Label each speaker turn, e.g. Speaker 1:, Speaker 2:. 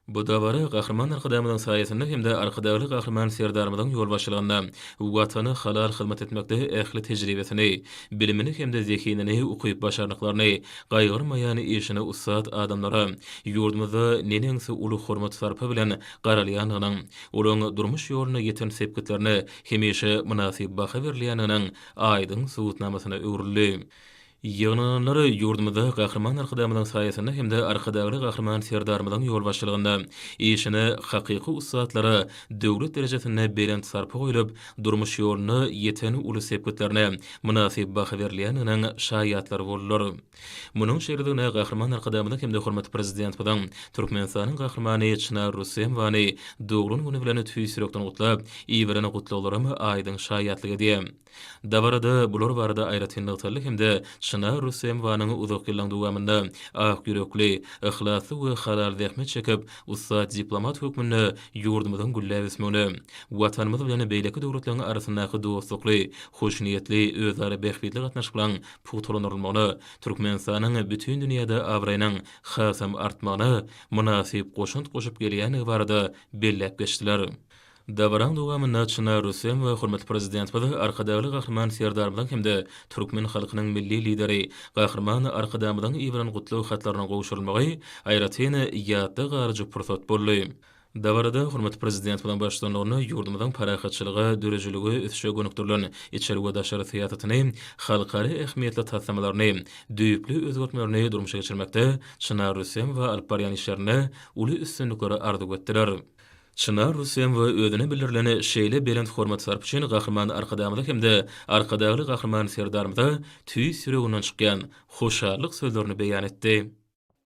Speaker 1: Bu dabara Gahryman Arkadagymyzyň saýasynda hem-de Arkadagly Gahryman Serdarymyzyň ýolbaşçylygynda Watana halal hyzmat etmekde ähli tejribesini, bilimini hem-de zehinini, ukyp-başarnyklaryny gaýgyrmaýan işine ussat adamlara ýurdumyzda neneňsi uly hormat-sarpa bilen garalýandygynyň, olaryň durmuş ýolunda ýeten sepgitlerine hemişe mynasyp baha berilýändiginiň aýdyň subutnamasyna öwrüldi. Ýygnananlar ýurdumyzda Gahryman Arkadagymyzyň saýasynda hem-de Arkadagly Gahryman Serdarymyzyň ýolbaşçylygynda işine hakyky ussatlara döwlet derejesinde belent sarpa goýlup, durmuş ýolunda ýeten uly sepgitlerine mynasyp baha berilýändiginiň şaýatlary boldular. Munuň şeýledigine Gahryman Arkadagymyzyň hem-de hormatly Prezidentimiziň Türkmenistanyň Gahrymany Çynar Rüstemowany doglan güni bilen tüýs ýürekden gutlap, iberen gutlaglaram aýdyň şaýatlyk edýär. Dabarada bular barada aýratyn nygtaldy hem-de Çynar Rüstemowanyň uzak ýyllaryň dowamynda ak ýürekli, yhlasly we halal zähmet çekip, ussat diplomat hökmünde ýurdumyzyň gülläp ösmegine, Watanymyz bilen beýleki döwletleriň arasyndaky dostlukly, hoşniýetli, özara bähbitli gatnaşyklaryň pugtalandyrylmagyna, Türkmenistanyň bütin dünýäde abraýynyň hasam artmagyna mynasyp goşant goşup gelýändigi barada belläp geçdiler. Dabaraň dowamynda Çynar Rüstemowa hormatly Prezidentimiz Arkadagly Gahryman Serdarymyzyň hem-de türkmen halkynyň Milli Lideri Gahryman Arkadagymyzyň iberen gutlag hatlarynyň gowşurylmagy aýratyn ýatda galyjy pursat boldy. Dabarada hormatly Prezidentimiziň baştutanlygynda ýurdumyzyň parahatçylyga, döredijilige, ösüşe gönükdirilen içeri we daşary syýasatyny, halkara ähmiýetli taslamalaryny, düýpli özgertmelerini durmuşa geçirmekde Çynar Rüstemowa alyp barýan işlerinde uly üstünlikleri arzuw etdiler. Çynar Rüstemowa özüne bildirilen şeýle belent hormat-sarpa üçin Gahryman Arkadagymyza hem-de Arkadagly Gahryman Serdarymyza tüýs ýüreginden çykýan hoşallyk sözlerini beýan etdi.